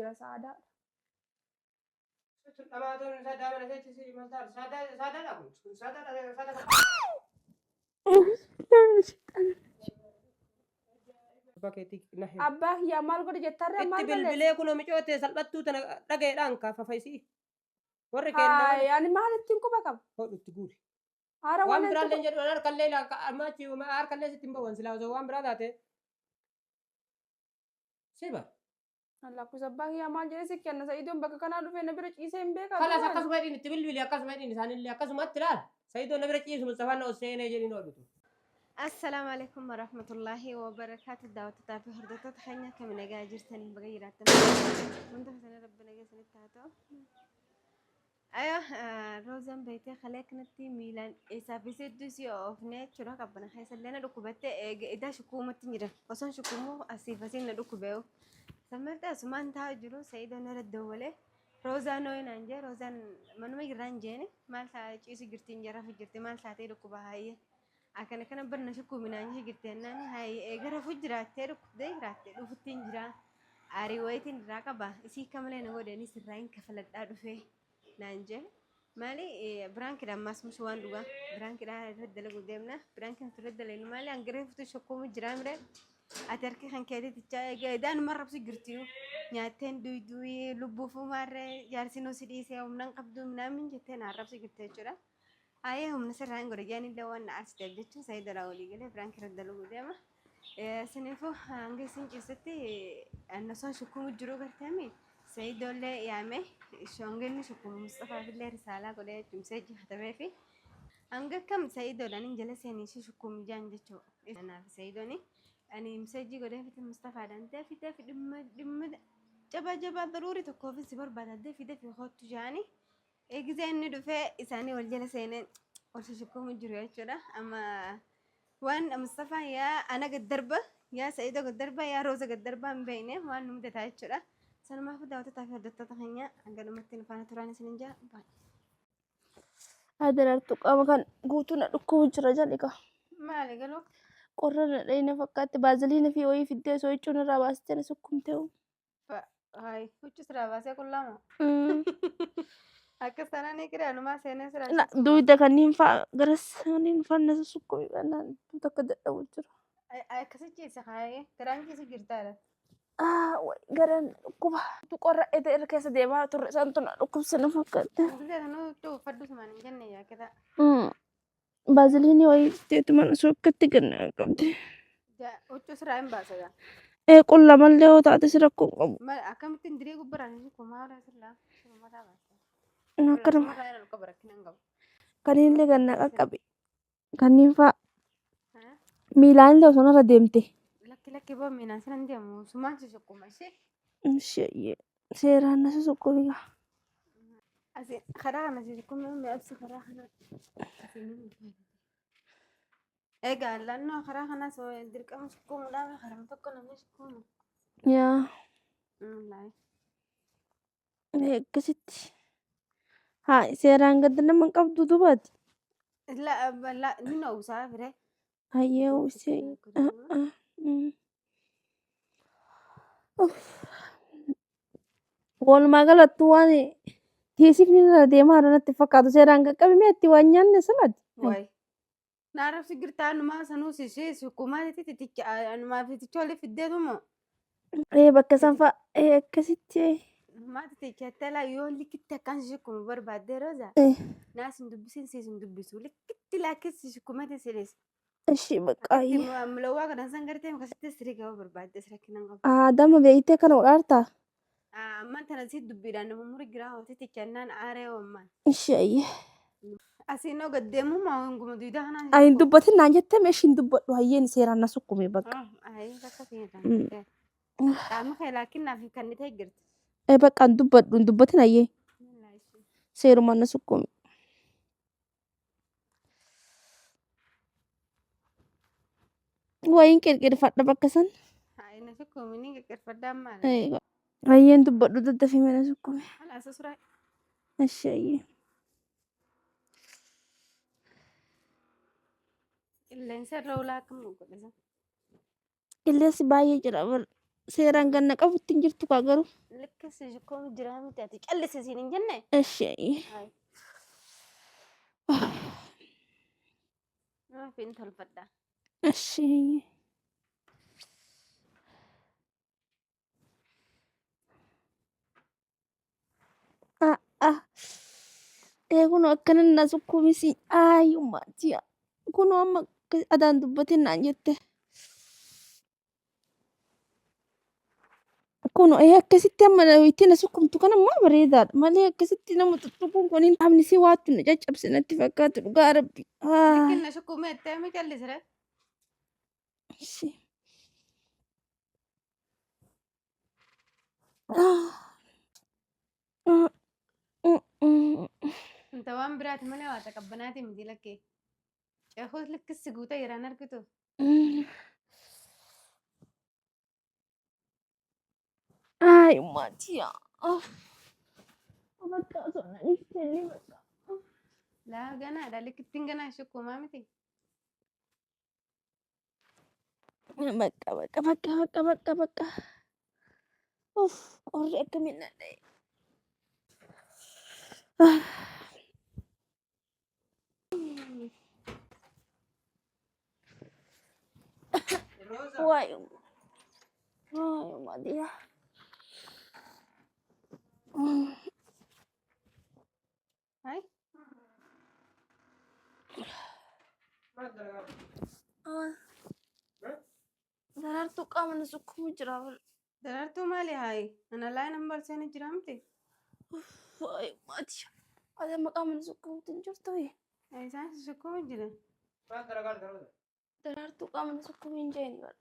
jira sa'aadaadha. Abbaa kiyyaa maal godhe jettarree Itti maal balleesse? bilbilee kunoo micootee salphattuu tana dhagayeedhaan kaafafaysii. Warri keenya Haay ani maal ittiin quba qaba? hodhu itti guuri. Haara Waan waan biraallee hin jedhu harkallee ammachi harkallee sitti hin ba'u silaa osoo waan biraa taate. Siba. Lakkoofsa abbaa kiyyaa maal jedhee si kenna Sa'iidoon bakka kanaa dhufee na bira ciisee hin beekaa. Kalas akkasuma jedhiin itti bilbili akkasuma jedhiin isaanillee akkasumatti ilaal. Sa'iidoon na bira ciisu Mustafaan na ol seenee jedhiin hodhutu. Assalaamu alaikum warahmatullaahi wabarakaatu daawwattoota fi hordoftoota keenya akkami nagaa jirtanii baga jiraattan hunda keessanii rabbi nagaa isinitti haa ta'u. Ayo roozaan beektee kalee akkanatti miilaan eessaa fi hedduu si oofnee jechuudha qabbana keessa illee na dhukkubatte eega idaa shukkuumatti hin jiran osoon shukkuumuu asiif asiin na dhukkubee'u. Sammalta asumaan taa'u jiru Sa'iidoon irra dawwalee roozaan hooyi naan jee roozaan manuma jirraan jeeni maal ta'a ciisu jirti hin jarafu jirti maal taatee dhukkuba haayee. Akkana kana bar na shukkuumi naan jee jirti jennaan haayee eega rafu jiraattee dhukkubdee jiraatte dhufutti hin jiraa. Aarii wayitiin irraa qaba isii akka malee na godhe anis irraa hin kafaladhaa dhufee naan jee. Maali biraankidha ammaas musu waan dhugaa biraankidha irratti dalaguu deemna biraankiin irratti dalagnu maali hangiree futu shukkuumu jiraa mire ati harki kan keetitichaa egaa edaan numa rabsu jirtiyu nyaatteen duyduu lubbuufuu maarree jaarsi nu si dhiisee humna hin qabdu minaamin jettee na arrabsu jirte jechuudha. Ayee humna sirraa hin godhe jedhanii illee waan na aarsiteef jecha Sa'iidoodhaan walii galee biraankii irratti dalaguu deema. Siniifuu hanga isin ciisetti annasoon shukkumu jiru garteemi Sa'iidoollee yaame hanga inni shukkumu Musxafaaf illee risaalaa godhee jechuun seejji katabee fi hanga akkam Sa'iidoodhaan hin jala seenii ishee shukkumu jaan jechuudha. Kanaaf Sa'iidooni ani miseejii godhee fite Musxafaadhaan dafi dafi dhimma dhimma jabaa jabaa daruurii tokkoof si barbaada dafi dafi kottu jaanii. Eegizee inni dhufee isaanii wal jala seenee wal shukkumu jiru jechuudha. Amma waan Mustafaan yaa ana gad darba yaa Sa'iidoo gad darba yaa Rooza gad darba hin beekne waan nu mudataa jechuudha. Sanumaafuu daawwattoota fi hordoftoota keenya hanga dhumatti nu faana turaan isinin jaa. Adarartu qaama kan guutuu na dhukkubu jira jal'iqa. Maali galuu? Qorra na dhayina fakkaatti baaziliina fi wayii fiddee osoo huccuu narraa baastee na sukkumtee. Hayi huccuu siraa baasee qullaa moo? Akkas taanaan ni qiree anumaa seenee siraa. Na duwidda kanneen fa'a garas kanneen fa'a na sukkumii bannaan takka dadhabu jira. Akkasi ciise kaayee garaan ciisu jirtaadha. Ah, garaan dhukkuba. Qorra ete irra keessa deemaa turre santu na dhukkubse na fakkaate. Gisee sanuu huccuu uffadhu sumaan hin jenne yaakita. Baaziliinii wayii fiddeetu mana osoo akkatti ganna qabde. Huccuu siraa hin baasa gaa. Ee qulla mallee yoo taate si rakkoo hin qabu. Akkamittiin diree gubbaraan hin kumaara sirraa mataa baasa. Akkanuma Mataa irra qaba rakkina hin qabu. kanneen illee ganna qaqqabe. Kanneen fa'a miilaan illee osoo narra deemte. Lakki lakki boo miilaan sana hin deemu sumaan si sukkuma ishee. Ishee seeraan na susukkumi gaa. Asi karaa kana si sukkuma mi'a ibsi karaa kana. Egaa lannoo karaa kanas dirqama sukkumuudhaaf karaa tokko namni sukkumu. Yaa akkasitti. Haa seeraan gad nama hin qabdu dubaati. La la ni noosaa fire. Hayyee uwwisee. Walumaa galattuu waan tiisifni irra deemaa jiru natti fakkaatu seeraan qaqqabi mee itti waan nyaanne sanaati. Wayi. Na arrabsi girtaa anumaa sanuu sishee sukkumaa titicha anumaa titicha olii fiddeetumoo. Ee bakka san fa'a ee akkasitti. Maa titicha laa yoo likitti akkaan sukkumu barbaaddee rooza. Ee Naas hin dubbisin siis hin dubbisu likitti laakkissi sukkumate silees. Ishii bakka ayyee. Mulawwaa kana san gartee akkasitti sirii gaba barbaadde rakkina hin qabu. Aadama beektee kana godhaartaa? Ammaan tana si dubbiidhaan nama muri giraa hooti tichannaan aaree ammaan. Ishii ayyee. Asiin oo gad deemu moo hanguma duudaa kanaan. Ani hin dubbatin naan jettee mee ishiin dubbadhu hayyeen seeraan na sukkume bakka. Ayii bakka seenaa. Qaama kee laakkinnaaf kan ni ta'e jirti. Ee bakka hin dubbadhu hin dubbatin hayyee seerumaan na sukkume. Wayiin qirqirfadha bakka san. Ayii na sukkume ni qirqirfadhaan maali? Ee, Hayyeen dubbadhu daddafii mana sukkume. Halaasa suraa. Ishii hayyee. Qilleensa irra ulaa akkam godhisa? Qilleensi baay'ee jira bar. Seeraan ganna qabutti hin jirtu kaa garuu. Likki si shukkumu jira miti ati callisi siin hin jenne. Eshi. Hayi. Maaf hin tolfadha. Eshi. Ah ah. Ee kunoo akkana na sukkuumisi. Ayyummaa tiya. Kunoo amma adaan dubbatin naan jette. Kunoo ee akkasitti amma itti na sukkumtu kana immoo bareedaadha. Malee akkasitti nama tuttuquun kun hin qaamni si waattu na caccabse natti fakkaatu dhugaa rabbi. Ah. Likki na shukkuumee jettee mi callisire? Ishi. Ah. Mm, mm, mm. Inta waan biraati malee waa taqabbanaati miti lakkee. Cehuus likkissi guuta yeraan argitu. Mm. Ay, Matia. Ah. Bakka osoo na dhiiftee bakka. Laa ganaadha likkittiin ganaa shukkuumaa miti. Bakka bakka bakka bakka bakka bakka. Uff, qorri akkamiin na dha'e. Ah. Rooza. Waay, waay, Matia. Hayi. Maal dalagaa? Ah. Daraartuu qaama na sukkumu jira. Daraartuu maali haayi? Ana laa nan balseen jira miti. Waay, Matia. Ati amma qaama na sukkumutti hin jirtu. Isaan si sukkumu jira. Maal dalagaa Rooza? Daraartuu qaama na sukkumu hin jeeni bara.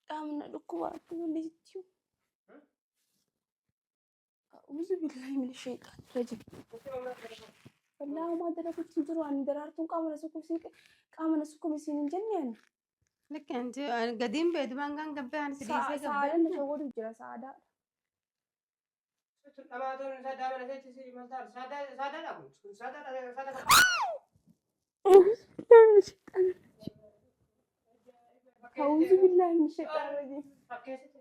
Qaama na dhukkubaatti malee jechuun. A'uuzu billaahi mina shayxaani rajiim. Wallaahi homaa dalaguutti hin jiru ani daraartuun qaama na sukkumsiin qaama na sukkumisiin hin jenne ani. Lakki anti gadiin beedu baangaan gabbee ani si dhiisee Sa'aadan na gabbee. shawwadu jira sa'aadaa. Dhamaatuun saadaa mana seetti maal ta'a? Saadaa saadaadha kun. Saadaa saadaa. A'uuzu billaahi mina shayxaani rajiim. Fakkeessitti.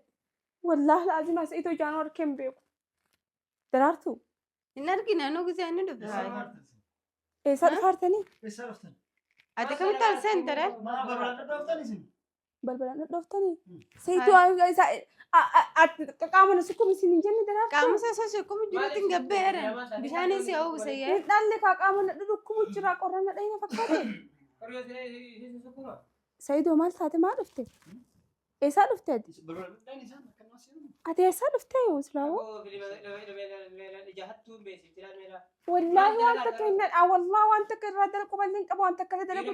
Wallaahi laazim as itoo ijaan arkee hin beeku. Daraartuu Hin argine anuu gisee inni dhufe haayi. eessaa dhufaartanii? Eessaa dhuftan? Ati kamitti ol seente ree? Maa balbalaan dhadhooftani isin? Balbalaan dhadhooftanii? Seetuu qaama na sukkumisiin hin jenne daraartuu. Qaama isaa isa sukkumu jirutti hin gabbee eran. Bishaanin si oowwise yee. Hin dhalle kaa qaama na dhukkubu jira qorra na dhayina fakkaate. Qoriyoo si sukkuma. Saayidoo maal taate maal dhufte? Eessaa dhufte ati? Balbalaan dhadhaan isaan akka nama seenu. Ati eessaa dhufte yoo silaawu? Wallaahi waan takka hin dhadhaa wallaahi waan takka irraa dalagu malee hin qabu waan takka irra dalagu.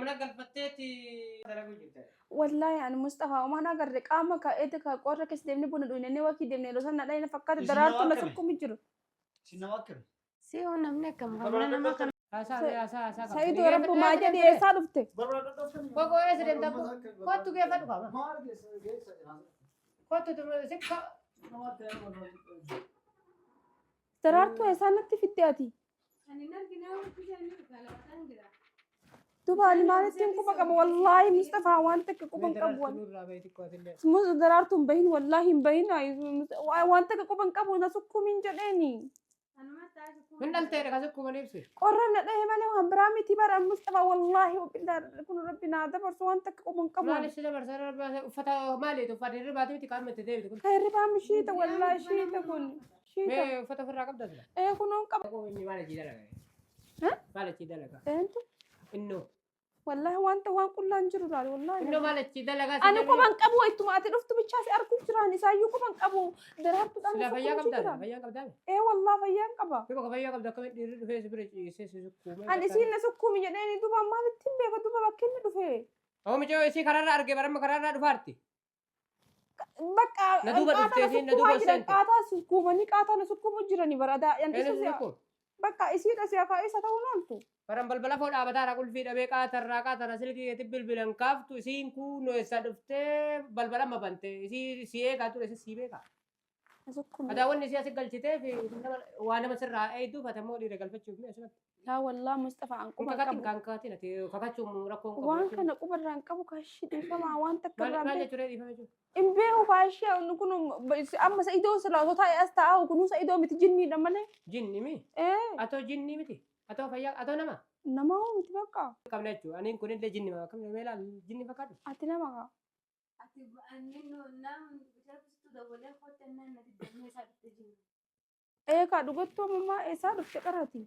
Wallaahi ani Mustafaa omaan agarre qaama ka'eeti ka qorra keessa deemnee buna dhugnee wakii deemnee yeroo sana dhayina fakkaate Isin daraartuu nama na akkami? sukkumi jiru. Isin nama akkami? Si hoo namni akkam hamna nama kana. Saayidoo rabbu maa jedhi eessaa dhufte? Balbalaan dhadhooftani. Koko eessa deemta? Kottu geeffadhu qaba. Maal geessa geessa? Kottu sikka. Daraartuu eessaa natti fidde ati? Ani hin argine hoo gisee inni dhufe alaabaan jira. Duuba ani maalittiin quba qaba wallaahi Mustafaa waan takka quba hin qabu. Daraartuu hin bahin wallaahi hin bahin waan takka quba hin qabu na sukkumiin jedheeni. Anuma ta'a sukkumu. Hin dhalteedha ka sukkuma ibsi. Qorra na dhahe malee waan biraa miti bara Mustafaa wallaahi wabillahi kun rabbi naa dabarsu waan takka quba hin qabu. Maal si dabarsa uffata maaliiti uffata hirribaati miti qaama itti deebitu kun. Ka hirribaa mishiita wallaahi shiita kun shiita. Mee uffata ofirraa qabda sila. Ee kunoon qaba. Inni maal achii dalaga? Maal achii dalaga? Eentu Innoo. wallaahi wanta waan qullaan jiru laal wallaahi. Innoo maal achii dalagaa? Ani quba hin qabu ittuma ati dhuftu bichaa si arguu jiraan isaayyuu quba hin qabu daraartuudhaan Sila fayyaa sukkuumchi qabdaa? jira. Fayyaa qabdaa? Ee wallaahi fayyaa hin qaba. Yoo fayyaa qabda akkamitti dhiirri dhufee si bira ciisee si sukkuumee. Ani isiin na sukkuumi jedheeni duuba maalitti hin beeka duuba bakki inni dhufe. Oomicha isii karaarraa argee baramma karaarraa dhufaarti. Bakka Na duuba qaataa dhuftee na isiin na sukkuumaa duuba jiran seente. qaataa sukkuumanii qaataa na sukkuumu jirani bara Eenyu isa si si'a sukkuuma? bakka isiidha si'a kaa isa ta'uu ooltu. Baran balbala foo dhaabataara qulfii dhabee qaatarraa qaatarraa silkii keetti bilbilan kaaftu isiin kun eessa dhuftee balbala amma bante isii si eegaa ture isii si beekaa. Na sukkume. Adaa wanni si asi galchitee fi nama waa nama sirraa eeyduuf ati ammoo dhiira galfachuuf mi asumatti. Laa wallaa Mustafaa an Kun quba kakatin qabu. kan kakatin ati kakachuun rakkoon qabu. Waan kana quba irraa hin qabu kaashii dhiifamaa waan takka Maal irraa hin maal beeku. jechuudha dhiifama jechuudha. Hin beeku kaashii inni kun amma Sa'idoo silaa osoo taa'ee as taa'aa kunuu Sa'idoo miti jinniidha malee. Jinni mi? Ee Atoo jinni miti? Atoo fayyaa atoo nama? nama hoo miti bakka. Qabna jechuudha. Aniin kunillee jinni maa qabna mee laal jinni fakkaatu. Ati nama kaa. Ati anni nam bishaan dabalee kottu natti damee isaa dhufte jiru. Ee kaa dhugattuu ammaa eessaa dhufte qaraati.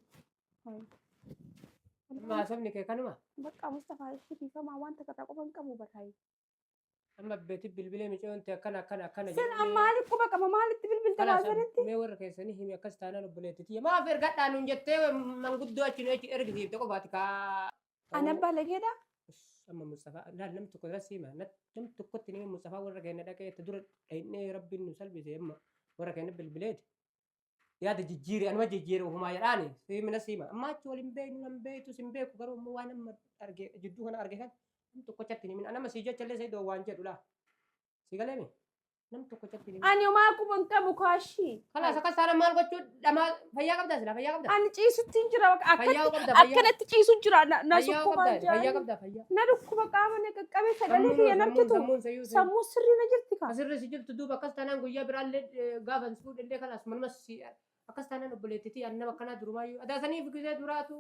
Amma haasofni kee kanuma. Bakka Mustafaa ishii dhiifamaa waan takka irraa quba hin qabu barhaayee. Amma beeti bilbilee micoonte akkana akkana akkana Sin amma maaliif quba qaba maalitti bilbilta Kalaas baasanitti? mee warra keessanii himi akkas taanaan obboleetti tiyya maaf ergadhaa nuun jettee manguddoo achi nu achi ergisiifte qofaati kaa. Ani abbaa lageedha. Amma Mustafaa laal namni tokko irra siima namni tokkotti nimi Mustafaa warra keenya dhaqee itti dura dhahinee rabbiin nu salphise amma warra keenya bilbileeti. Yaada jijjiire anuma jijjiire ofumaa jedhaani siimina siima amma achi waliin beeknu nan beektu sin beeku garuu ammoo waan amma arge jidduu kana arge kan namni tokkochatti nimin anama sii jechallee sayidoo waan jedhu laa si galeemi namni tokkochatti nimin. Ani homaa quba hin qabu kaashii. Kalaas akkas taanaan maal gochuu dhamaa fayyaa qabdaa silaa fayyaa qabdaa. Ani ciisutti hin jira bakka Fayyaa akkatti qabda fayyaa. akkanatti ciisu jira na na Fayyaa sukkumaa qabda fayyaa jira. qabda fayyaa. Na dhukkuba qaama na qaqqabe sagalee kiyya narkitu Sammuun sayyuu sammuu sirrii na jirti kaa. Asirra si jirtu duuba akkas taanaan guyyaa biraallee gaafa si fuudhellee kalaas manuma si akkas taanaan obboleettitii ani nama akkanaa durumaayyuu adaasaniif gisee duraatu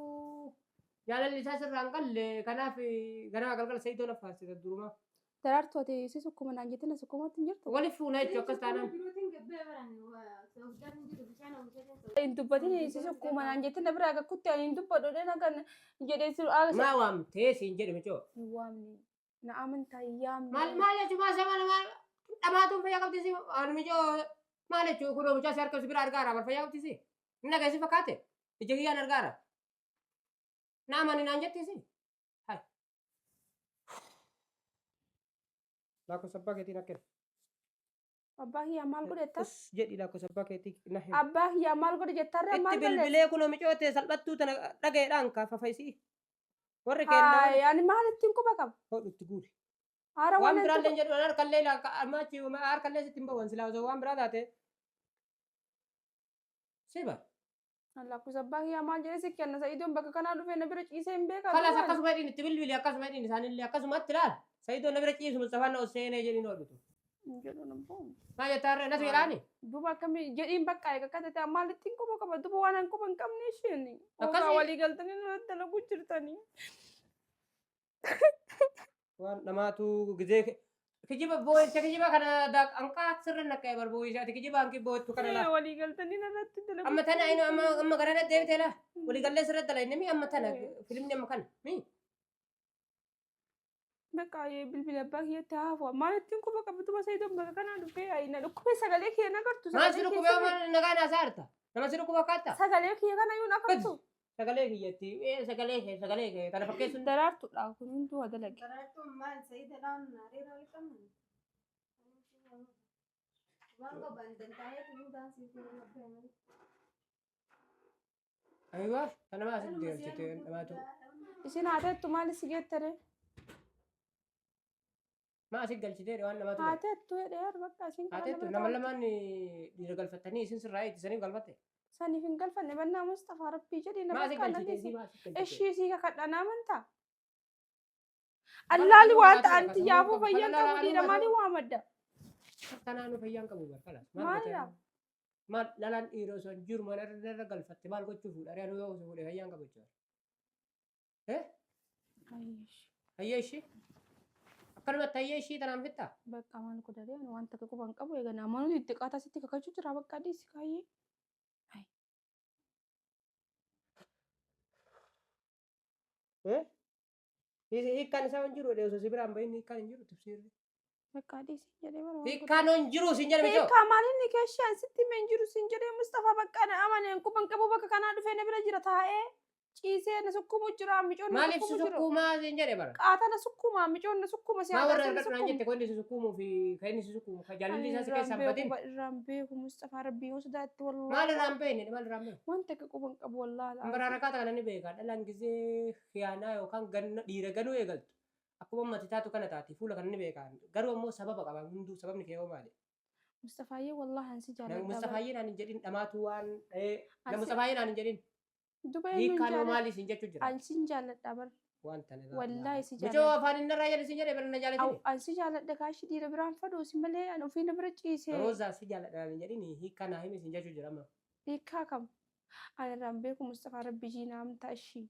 jaalalli isaa sirraa hin qalle kanaaf ganama galgala sayidoo na faarsita durumaa. Daraartuu ati si sukkuma naan jettee na sukkumatti hin jirtu. Waliif fuuna jechuun akkas taanaan. Hin dubbatin si sukkuma naan jettee na biraa kakkutti ani hin dubbadhu dhee kan jedhee si Maa waamtee siin jedhe micoo. hin waamne. Na amantaa hin yaamne. Maal maal jechuun maal sama maal dhamaatuun fayyaa qabdi si ani micoo maal jechuun kunoo mucaa si harka si bira argaara bar fayyaa qabdi si. Inni dhageessi fakkaate ija kiyyaan argaara. Na amani naan jetti si. Hai. Lakkoofsa abbaa keetiin akka Abbaa kiyyaa maal godhe jettaa? Us jedhi lakkoofsa abbaa keetii na himi. Abbaa kiyyaa maal godhe jettarree Itti maal balleessa? bilbilee kunoo micoo ta'e salphattuu tana dhagayeedhaan kaafafaysii. Warri kennaa Haay ani maal ittiin quba qaba? hodhu itti guuri. Haara Waan waan biraallee hin jedhu harkallee ammachi harkallee sitti hin ba'u silaa osoo waan biraa taate. Siba. Lakkoofsa abbaa kiyyaa maal jedhee si kenna Sa'iidoon bakka kanaa dhufee na bira ciisee hin beekaa. Kalas akkasuma jedhin itti bilbili akkasuma jedhin isaanillee akkasumatti ilaal. Sa'iidoon na bira ciisu Mustafaan na ol seenee jedhin hodhutu. Hin jedhu nan bo'u. Maal jettaa harree natu jedhaani? Duuba akkamii jedhiin bakka eega akka ta'e maal ittiin quba qaba duuba waan an quba hin qabne isheen. Akkasii. Ogaa walii galtanii nurratti dalaguu jirtanii. Waan namaatu gizee kijiba boo'icha kijiba kana anqaa sirra naqqa'e bar boo'icha ati kijiba hanqi boo'ittu kana laa. Walii galtanii nurratti dalaguu. Amma tana inu amma amma gara deebitee laa. Walii gallee sirra dalagne mi amma tana filimni amma kana mi. Bakka bilbila abbaa kiyyatti haafu maal ittiin quba qaba duuba Sa'iidoon bakka kanaa dhufee ayi na dhukkube sagalee kiyya na gartu. Maal si dhukkube amma nagaa naasaa harta? Nama si dhukkuba akkaata? Sagalee kiyya kana iyyuu na gartu. Sagalee kiyyatti sagalee kee sagalee kee kana fakkeessuun. Daraartuudha kun hunduu haa dalage. Daraartuun maal sayida dhaan hariiroo walitti qabnu? Waan qaban danda'ee tunu daansii fi abbaa malee. Aywa kana maa asitti galchite namaatu. Isin haa teettu maal si geettere? Maa asitti galchitee waan namaatu. Haa teettu jedhee bakka isin Haa teettu nama lamaan dhiira galfatanii isin sirraa ittisanii galfatte. Saniif hin galfanne bannaa Mustafaa Rabbii jedhii nama Maa asitti akka galchitee nan maa asitti galchitee. Ishii sii kakadha na amantaa? Allaali waan ta'an xiyyaafuu fayyaan qabu dhiira maalii waa madda? Kanaanuu fayyaan qabu bar kalas. Maalidha? Maal dhalaan dhiira osoo hin jiru mana irra galfatte maal gochuu fuudha? Ari'aan yoo osoo fuudhe fayyaan qabu jechuudha. Eh? Hayyee ishii? Akkanumatti hayyee ishii tanaan fixxaa? Bakka maal godhadhee ani waan takka quba hin qabu egaa namoonni itti qaataa sitti kakachuu jira bakka dhiisi kaayyee. Eh? Hiikkaan isaa hin jiru osoo si biraan bahin hiikkaan hin jiru tibsiirri. Bakka dhiisi jedhee bara waan godhe. Hiikkaan hin jiru siin jedhame joo. Hiikkaa maaliin ni keeshaan sitti himee hin jiru siin jedhee Mustafaa bakka na amaneen quba hin qabu bakka kanaa dhufee na bira jira taa'ee ciisee na sukkumu jira micoon na Maaliif si sukkumu jiru. sukkuumaa siin jedhe bara. Qaata na sukkuma micoon na sukkuma si Maa warra haadha na argadhu naan sukkuma. jette kun inni si sukkuumuu fi kan inni si sukkuumu kan jaalalli isaa si keessaa hin badin. Irraan beeku Mustafaa Rabbii yoo sodaatti Maal wallaahi. irraa hin beekne maal irraa hin beekne. Wanta akka quba hin qabu wallaahi. Ambara rakkaata kana ni beeka. Dhalaan gizee khiyaanaa yookaan ganna dhiira ganuu eegaltu. Akkuma ummati taatu kana taati fuula kana ni beeka. Garuu ammoo sababa qaba hunduu sababni kee hoo maali? Mustafaayyee wallaahi an si jaaladha. Mustafaayyee naan hin jedhin dhamaatu waan dha'ee. An si- Mustafaayyee naan hin jedhin. Duba eenyuun Hiikkaan hoo jaaladha? maali isin jechuu jira? An sin jaaladha bar. Waan tana. Wallaahi si Mucoo jaaladha. afaan inni irraa jedhe sin jedhe bira na Aw, jaalatini. an si jaaladha kaashi dhiira biraan fadhu si malee an ofii na bira ciisee. Roozaa si jaaladha naan hin jedhin hiikkaa naa himi isin jechuu jira amma. Hiikkaa kam? An irraan beeku Mustafaa rabbi jiinaa amta ishii.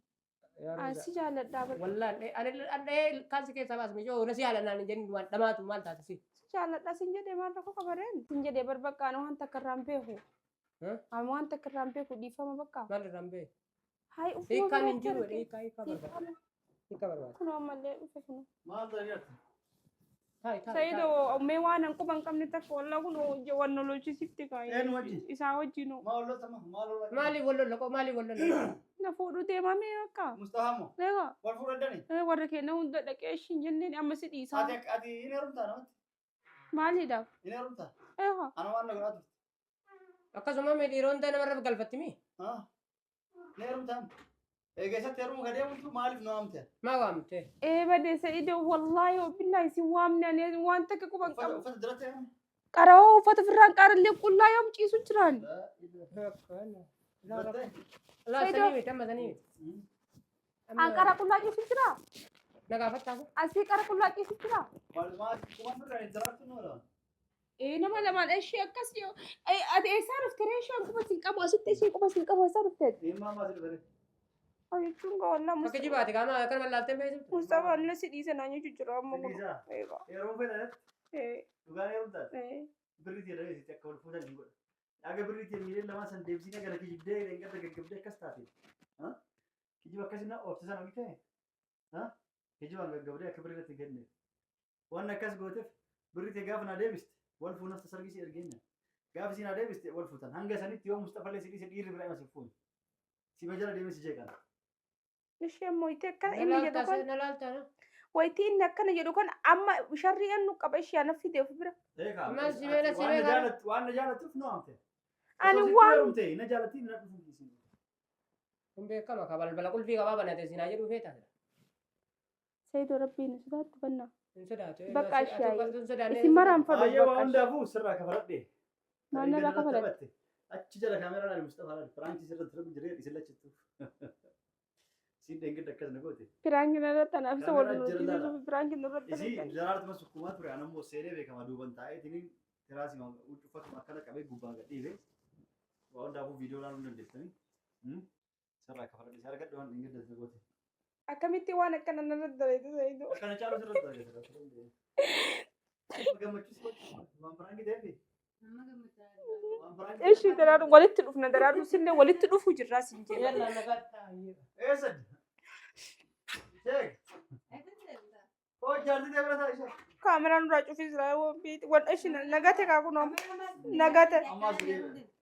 Yaa An Roozaa. si jaaladha bar. Wallaahi ani dha'ee ilkaan si keessaa baas mucoo na si jaaladha naan hin jedhin waan dhamaatu maal taate si. Si jaaladha sin jedhee maal rakkoo qabareen? Sin jedhee bar bakka ani waan takka irraan beeku. Huh? Ani waan takka irraan beeku dhiifama bakka. Maal irraan beeku? Hayi ufuma Hiikkaan hin biratti jiru arge. hiikkaa hiikkaa barbaada. Hiikkaa Hiikkaa barbaada. kunoo ammallee dhufe kunoo. Maal ta'e jirti? Taa'i taa'i. Sayido mee waan hin quban qabne takka wallaa kun waan lolchisiifte kaa'e. Eenyu wajjin? Isaa wajjin hoo. Maal lola sama? Maal lola? Maaliif wal lolla maaliif wal lolla? Na fuudhu deemaa mee akka? Mustafaa moo? Egaa Wal fuudhadhani? warra keenya hunda dhaqee ishiin jenneen amma si dhiisaa. Ati ati hin heerumtaa namatti? Maaliidhaaf? Hin heerumtaa? Egaa Ana waan na godhaa turte. Akkasuma mee dhiironni namarra galfatti mii? Haa? Hin heerumtaa? Egaa isatti heerumuu ka deemtu maaliif nu waamte? Maa waamte? Ee badee Sayido wallaahi billaahi si waamne ani waan takka quban Uffata qabu. uffata diratti heerumu? Qaroo uffata firraan qaarallee qullaa yoom ciisu jiraan. Diratti? Laa sanii miti amma sanii miti. An qara qullaa ciisu jira. Na gaafattaa kun? Asii qara qullaa ciisu jira. Maal maal kumaan birraa hin diraattu nu oolaa? Ee nama lamaan ishee akkas yoo ati eessaa dhufte ree isheen quba siin qabu asitti isheen quba siin qabu eessaa dhufte? Dhimma ammaa si dhufere. Jechuun gaa wallaa Bakka jibaate qaama akkana mallaaltee beeksiftu. Mustafaa inni si dhiise naan jechuu jira amma kun. Dhiisaa. Eegaa. Heerumuu fedha jetti? Ee Dhugaan heerumtaati? ee. Birrii ta'e dhabeessitti akka wal fuutan hin godha. Dhaga birrii ta'e miileen lamaan san deebisii gara kijibdee dheengadda gaggabdee akkas taate. Kijiba akkasii na oofte sana argitee? Kijibaan gaggabdee akka birrii irratti hin kenneef. Waan akkas gooteef birrii ta'e gaafa naa deebiste wal fuunaf tasargii si ergeenya. Gaafa si naa deebiste wal fuutan. Hanga sanitti yoo Mustafallee si dhiise dhiirri biraa ima si fuune. Si jala deemee si jeeqan. Isheen moyitee akkana Na inni jedhu laaltaa kan na laaltaa na. wayitii inni akkana jedhu kan amma sharrii annu qaba ishee ana fide of bira. Eegaa. Ammaan si beela, si Waan na beela. jaalattu waan na jaalattuuf nu waamte. Ani Osoo sitti waan heerumte na jaalattii na dhufuuf dhiisin. Kun beekama ka balbala qulfii qabaa banate sinaa jedhuu feeta. Sayido rabbiin sodaattu banna. Hin sodaatu. Bakka ishee Hin sodaanne. Isin maraan fadhu Baay'ee waan bakka ishee. hundaafuu sirraa kafaladhe. Maal narraa kafalatte? Achi jala kaameraan ali Mustafaa laali. Firaankii sirratti rabbi jiree isin lachittu. Siin dheengadda akkas na goote. Piraanki narratti anaaf isa wal Kaameraa jala laala. lolchiisuuf piraanki nurratti Isii dalaggan. daraartuma sukkumaa ture an ammoo seenee beekama duuban taa'eetiniin tiraasii uffatuma akkana qabee gubbaa gadhiibe. Waa hundaafuu viidiyoo ilaaluu hin dandeessanii. Sirraa kafaladhe. Si argadhu waan dheengadda na goote. Akkamitti waan akkana narratti dalagde Sayido? Akkana caalu sirratti dalagde. Gammachiisu waan firaankii ta'eefi. Waan firaankii Ishii daraaru walitti dhufna daraaru sillee walitti dhufu jirraa sin jedha. Yalla nagaa taa'ee. Eessa? Sheek. Oo jaartii ta'e bira taa'e ishee. Kaameraan nurraa cufii jira waan nagate kaa kunoo nagate. Ammaas deebi'e.